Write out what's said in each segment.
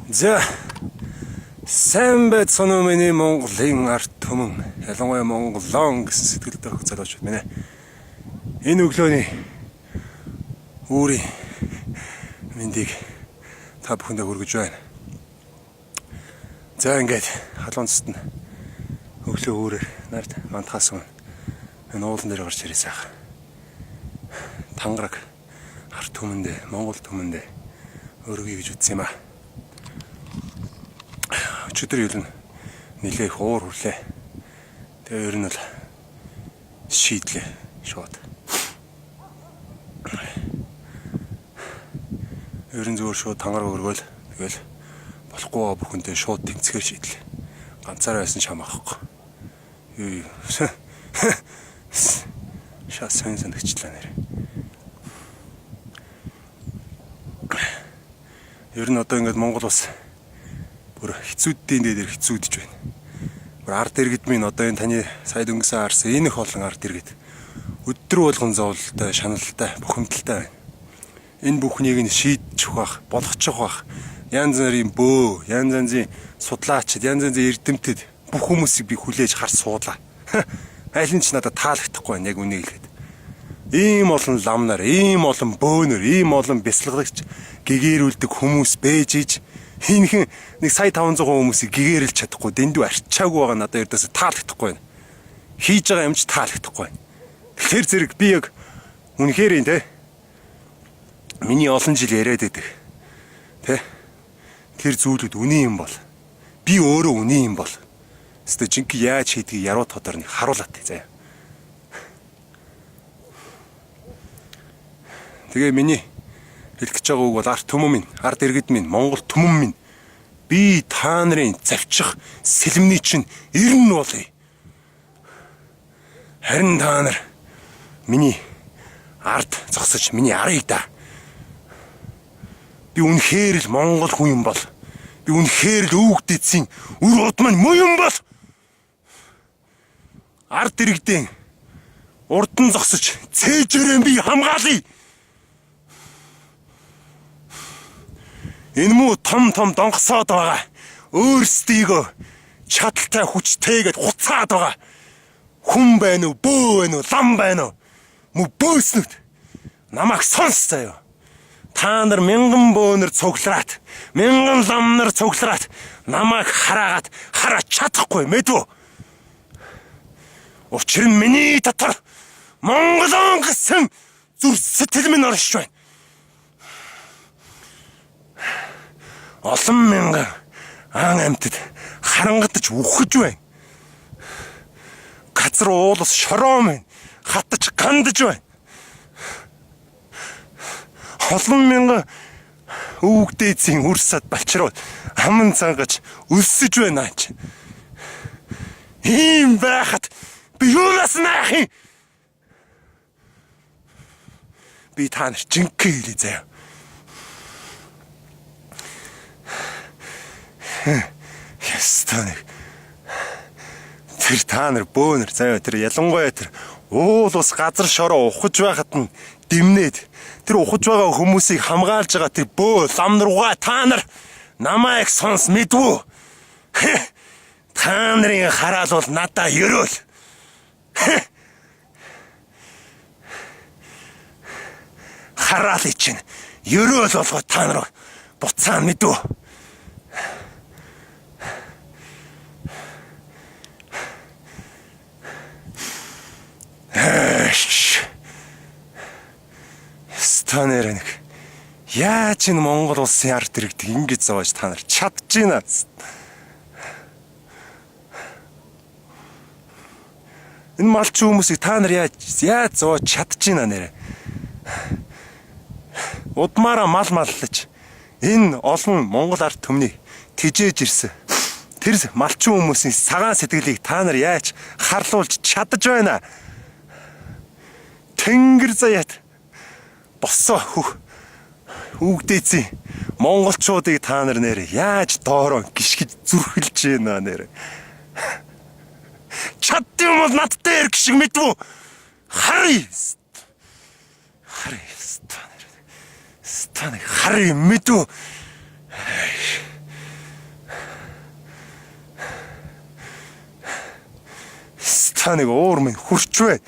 За сайн байцгаана уу миний Монголын ард түмэн, ялангуяа Монголон гэсэн сэтгэлтэй хөх залуучууд минь ээ. Энэ өглөөний үүрийн мэндийг та бүхэндээ хүргэж байна. За ингээд халуун цэст нь өглөө үүрээр нарт мантахаас өмнө энэ уулан дээр гарч ирээс айх. Тангараг ард түмэндээ, Монгол түмэндээ өргөе гэж утсан юм аа. Өчигдөр юу л нэлээ их уур хүрлээ. Тэгээ ер нь бол шийдлээ шууд. Ер нь зүгээр шууд тангараг өргөөл тэгэл болохгүй байгаа бүхэнтэй шууд тэмцэхээр шийдлээ. Ганцаараа байсан ч хамаахгүй. Юу юу. Шаа сайн санагчлаа нэр. Ер нь одоо ингээд Монгол бас бүр хэцүүддийн дээр хэцүүдж байна. Бүр ард иргэд минь одоо энэ таны сая дөнгөсөн харсан энэ их олон ард иргэд өдөр болгон зовлолтой, шаналлтай, бухимдалтай байна. Энэ бүхнийг нь шийдчих бах, болгочих бах. Янз бүрийн бөө, янз янзын судлаачид, янз янзын эрдэмтэд бүх хүмүүсийг би хүлээж харж суудлаа. Аль нь ч надад таалагдахгүй байна яг үнийг хэлэхэд. Ийм олон лам нар, ийм олон бөөнөр, ийм олон бясалгалагч гэгээрүүлдэг хүмүүс бэж иж хинхэн нэг сая 500 хүмүүсийг гэгээрэлж чадахгүй дэндүү арчаагүй байгаа надад ердөөсөө таалагдахгүй байна. Хийж байгаа юм ч таалагдахгүй байна. Тэгэхээр зэрэг би яг үнэхээр юм те. Миний олон жил яриад байдаг. Тэ? Тэр зүйлүүд үнэн юм бол би өөрөө үнэн юм бол өстө жинхэнэ яаж хийдгийг яруу тодор нэг харуулаад тий заяа. Тэгээ миний хэлэх гэж байгаа үг бол ард түмэн минь, ард иргэд минь, Монгол түмэн минь би та нарын завчих сэлмний чинь ирнэ болъё. Харин та нар миний ард зогсож миний арыг да. Би үнэхээр л Монгол хүн юм бол би үнэхээр л өвөг дэдсийн үр удам нь муу юм бол ард иргэдийн урд нь зогсож цээжээрээ би хамгаалъя. Энэ мүү том том донгосоод байгаа. Өөрсдийгөө чадaltaй хүчтэйгээд хуцаад байгаа. Хүн байна уу, бөө байна уу, лам байна уу? Мө бөөснөд намайг сонс заяа. Та нар мянган бөөнөр цуглаат, мянган лам нар цуглаат намайг хараагаад хараа чадахгүй мэдвүү. Учир нь миний дотор Монголон гэсэн зүр сэтгэл минь оршиж байна. Олон мянган ан амьтад харангадаж үхэж байна. Газар уулас шороо минь хатаж гандаж байна. Олон мянган өвөг дээдсийн үр сад балчрууд аман цангаж өлсөж байна чи. Ийм байхад би юунаас наах юм? Би та нар жинхэнэ хэлье заяа. Ястаа нэг. Тэр та нар бөөнөр заяа тэр ялангуяа тэр уул ус газар шороо ухаж байхад нь дэмнээд тэр ухаж байгаа хүмүүсийг хамгаалж байгаа тэр бөө лам руугаа та нар намайг сонс мэдвүү. Та нарын хараал бол надаа ерөөл. Хараалыг чинь ерөөл болгоо та нар буцаан мэдвүү. Станэр нэг яаж энэ Монгол улсын ард иргэдэг ингэж зовоож та нар чадж байна. Энэ малчин хүмүүсийг та нар яаж зовоож чадж байна нэрэ. Удмаараа мал маллаж энэ олон Монгол ард түмнийг тижээж ирсэн. Тэр малчин хүмүүсийн сагаан сэтгэлийг та нар яаж харлуулж чадж байна? Тэнгэр заяат босоо өвгдээцийн монголчуудыг та нар нэр яаж доороо гიშгэж зүрхэлж байна нэр. Чадд юм бол надтай ирэх шиг мэдвүү. Харъя. Харъя. Станыг харъя мэдвүү. Ёстой нэг уур минь хурч байна.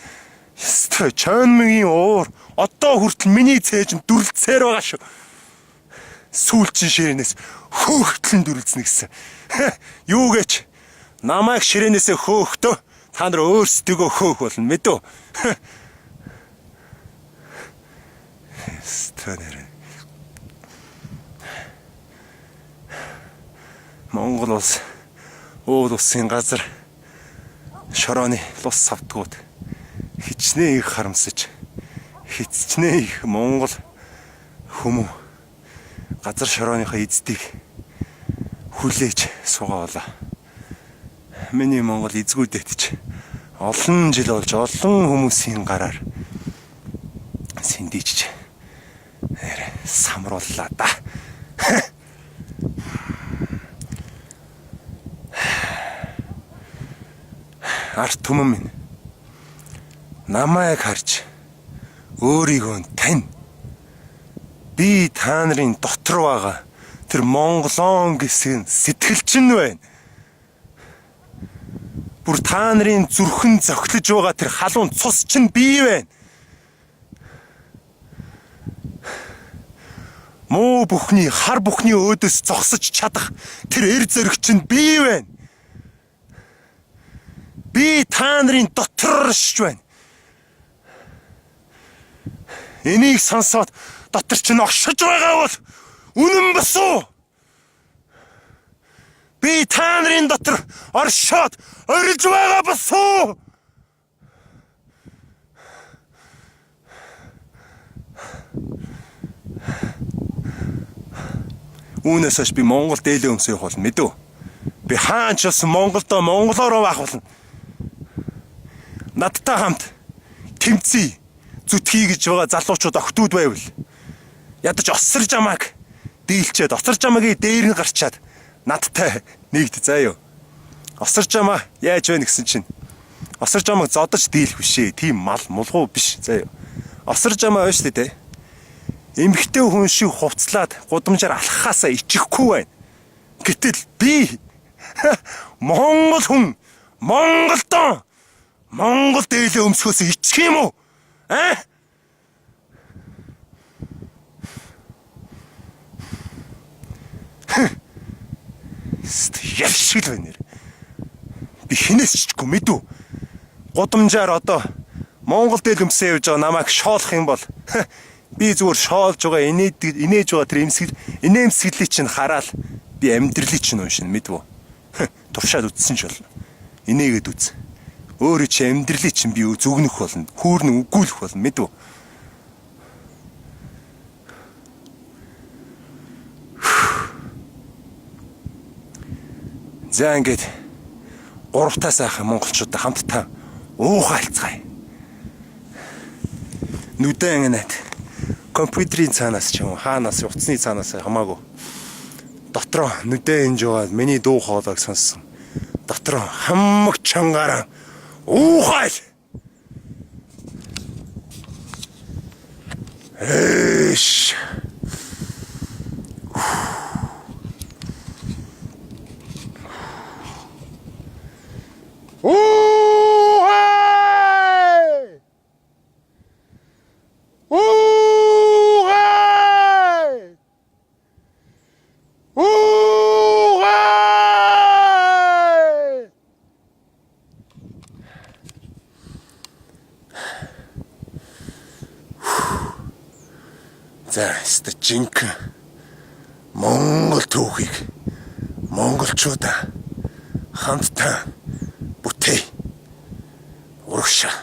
Ёстой чойнмгийн уур одоо хүртэл миний цээж нь дүрлцээр байгаа шүү. Сүүлчин ширээнээс хөөхтлэн дүрлцэнэ гэсэн. Юу гэж намайг ширээнээсээ хөөхтөө та нар өөрсдийгөө хөөх болно мэдүү. Ёстой нэр. Монгол улс уул усын газар шорооны лус савдгууд хичнээн их харамсаж хичнээн их Монгол хүмүү газар шорооныхоо эздийг хүлээж суугаа болоо. Миний Монгол эзгүүдэд ч олон жил болж олон хүмүүсийн гараар сэндийч самрууллаа да. Ард түмэн минь намайг харж өөрийгөө тань. Би та нарын дотор байгаа тэр Монголон гэсэн сэтгэл чинь байна. Бүр та нарын зүрхэн зохилж байгаа тэр халуун цус чинь би байна. Муу бүхний хар бүхний өөдөөс зогсож чадах тэр эр зөрөг чинь би байна. Би та нарын дотор шиж байна. Энийг сонсоод дотор чинь огшиж байгаа бол үнэн босуу. Би та нарын дотор оршоод орилж байгаа босуу. Үүнээс хойш би Монгол дээлээ өмсөө явах болно мэдүү. Би хаан ч бас Монголдо монголоороо байх болно. Надтай хамт тэмцээ зүтгий гэж байгаа залуучууд охтууд байвал ядаж осорж амааг дийлчээд осорж амаагийн дээр нь гарчаад надтай нэгд заа юу. Осорж амаа яаж вэ гэсэн чинь осорж амааг зодож дийлэх бишээ. Тийм мал мулгуу биш заа юу. Осорж амаа байна шүү дээ. Эмэгтэй хүн шиг хувцлаад гудамжаар алхахаасаа ичихгүй байна. Гэтэл би Монгол хүн Монголдон Монгол дээлээ өмсөхөөс ичих юм уу? Аа? Ял шиг л байна нэр. Би хинээс ч ичихгүй мэдүү. Гудамжаар одоо Монгол дээл өмсөө явж байгаа намайг шоолох юм бол би зүгээр шоолж байгаа инээж байгаа тэр эмсгэл инээмсэглийг чинь хараал би амьдралыг чинь уншина мэдвүү. Туршаад үтсэн ч болно. Инээгээд үз. Өөрөө чи амьдралыг чинь би зүгнэх болно. Хүүрнэ үгүүлэх болно мэдвүү. За ингээд гуравтаа сайхан монголчуудаа хамтдаа уухайлцгаая. Нүдэн ингэнэт компьютерийн цаанаас ч юм уу хаанаас утасны цаанаас хамаагүй дотроо нүдэн инж байгаа миний дуу хоолойг сонссон. Дотроо хамаг чангаараа уухайл. Эш. Уухай! Уухай! Уухай! За, өстө жинхэнэ Монгол түүхийг монголчуудаа хамтдаа бүтээе. Урагшаа.